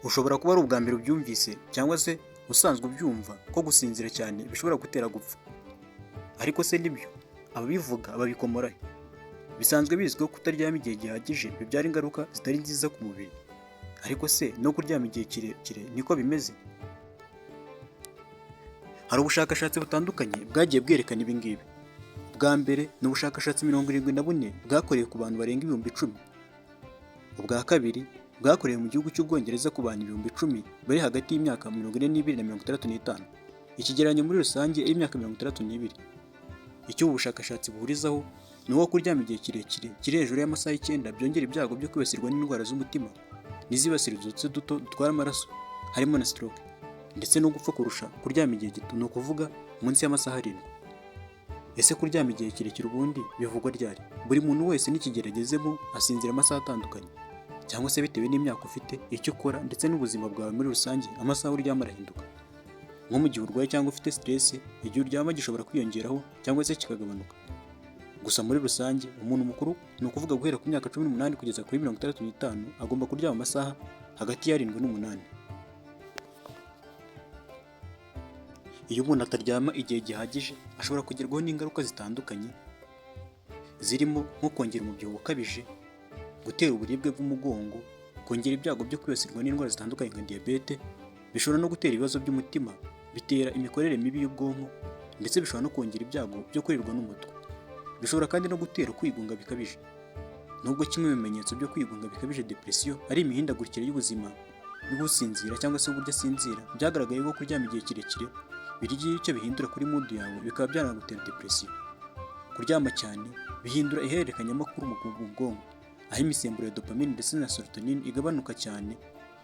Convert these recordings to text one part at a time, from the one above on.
Ushobora kuba ari ubwa mbere ubyumvise cyangwa se usanzwe ubyumva ko gusinzira cyane bishobora gutera gupfa. Ariko se nibyo? Ababivuga babikomora he? Bisanzwe bizwi ko kutaryama igihe gihagije bibyara ingaruka zitari nziza ku mubiri. Ariko se no kuryama igihe kirekire niko bimeze? Hari ubushakashatsi butandukanye bwagiye bwerekana ibi ngibi. Ubwa mbere ni ubushakashatsi 74 bwakorewe ku bantu barenga 10,000. Ubwa kabiri bwakorewe mu gihugu cy'Ubwongereza ku bantu 10,000 bari hagati y'imyaka 42 na 65. Ikigereranyo muri rusange ari imyaka 62. Icyo ubu bushakashatsi buhurizaho ni uko kuryama igihe kirekire kiri hejuru y'amasaha 9 byongera ibyago byo kwibasirwa n'indwara z'umutima n'izibasira udutsi duto dutwara amaraso, harimo na stroke, ndetse no gupfa kurusha kuryama igihe gito, ni ukuvuga munsi y'amasaha 7. Ese kuryama igihe kirekire ubundi bivugwa ryari? Buri muntu wese n'ikigero agezemo asinzira amasaha atandukanye, cyangwa se bitewe n'imyaka ufite, icyo ukora ndetse n'ubuzima bwawe muri rusange, amasaha uryama arahinduka. Nko mu gihe urwaye cyangwa ufite stress, igihe uryama gishobora kwiyongeraho cyangwa se kikagabanuka. Gusa muri rusange umuntu mukuru, ni ukuvuga guhera ku myaka 18 kugeza kuri 65, agomba kuryama amasaha hagati y'arindwi n'umunani. Iyo umuntu ataryama igihe gihagije ashobora kugerwaho n'ingaruka zitandukanye zirimo nko kongera umubyibuho ukabije, gutera uburibwe bw'umugongo, kongera ibyago byo kwibasirwa n'indwara zitandukanye nka diyabete, bishobora no gutera ibibazo by'umutima, bitera imikorere mibi y'ubwonko, ndetse bishobora no kongera ibyago byo kuribwa n'umutwe. Bishobora kandi no gutera kwigunga bikabije. Nubwo kimwe mu bimenyetso byo kwigunga bikabije, depression, ari imihindagurikire y'ubuzima bw'usinzira cyangwa se uburyo asinzira, byagaragaye ko kuryama igihe kirekire bigira icyo bihindura kuri mood yawe, bikaba byanagutera depression. Kuryama cyane bihindura ihererekanyamakuru mu bwonko, aho imisemburo ya dopamine ndetse na serotonin igabanuka cyane,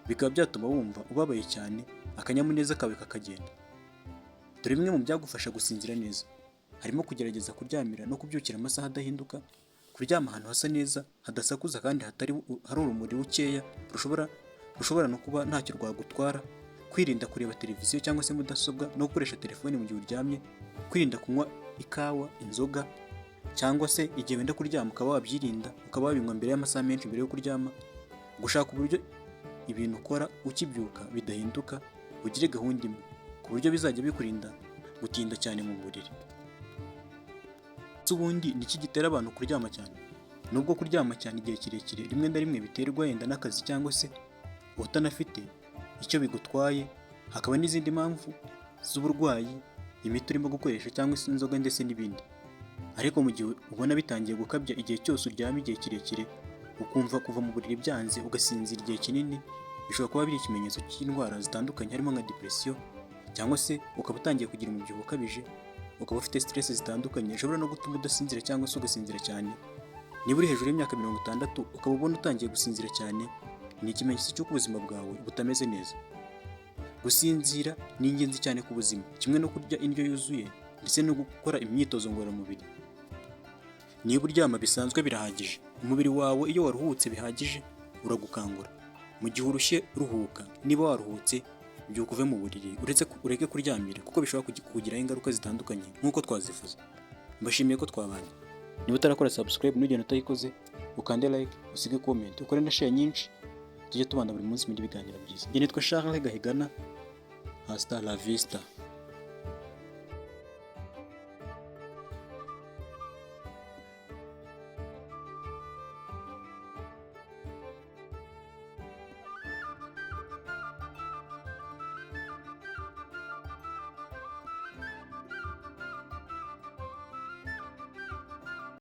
bikaba byatuma wumva ubabaye cyane, akanyamuneza kawe kakagenda. Dore bimwe mu byagufasha gusinzira neza. Harimo kugerageza kuryamira no kubyukira amasaha adahinduka, kuryama ahantu hasa neza, hadasakuza kandi hatari hari urumuri rukeya rushobora no kuba ntacyo rwagutwara, kwirinda kureba televiziyo cyangwa se mudasobwa no gukoresha telefone mu gihe uryamye, kwirinda kunywa ikawa, inzoga cyangwa se igihe wenda kuryama ukaba wabyirinda, ukaba wabinywa mbere y'amasaha menshi mbere yo kuryama, gushaka uburyo ibintu ukora ukibyuka bidahinduka, ugire gahunda imwe ku buryo bizajya bikurinda gutinda cyane mu buriri. Ese ubundi ni iki gitera abantu kuryama cyane? Nubwo kuryama cyane igihe kirekire rimwe na rimwe biterwa wenda n'akazi cyangwa se utanafite icyo bigutwaye, hakaba n'izindi mpamvu z'uburwayi, imiti urimo gukoresha cyangwa se inzoga ndetse n'ibindi. Ariko mu gihe ubona bitangiye gukabya, igihe cyose uryama igihe kirekire, ukumva kuva mu buriri byanze, ugasinzira igihe kinini, bishobora kuba biri ikimenyetso cy'indwara zitandukanye harimo nka depression, cyangwa se ukaba utangiye kugira umubyibuho ukabije, ukaba ufite stress zitandukanye zishobora no gutuma udasinzira cyangwa se ugasinzira cyane. Niba uri hejuru y'imyaka 60 ukaba ubona utangiye gusinzira cyane, ni ikimenyetso cy'uko ubuzima bwawe butameze neza. Gusinzira ni ingenzi cyane ku buzima, kimwe no kurya indyo yuzuye ndetse no gukora imyitozo ngororamubiri. Niba uryama bisanzwe birahagije. Umubiri wawe iyo waruhutse bihagije uragukangura. Mu gihe urushye ruhuka, niba waruhutse byuka uve mu buriri uretse ureke kuryamira, kuko bishobora kukugiraho ingaruka zitandukanye nk'uko twazivuze. Mbashimiye ko twabanye. Niba utarakora subscribe, ntugende utayikoze, ukande like, usige comment, ukore na share nyinshi, tujye tubana buri munsi muri biganiro byiza. Njye nitwa Charles Gahigana. Hasta la vista.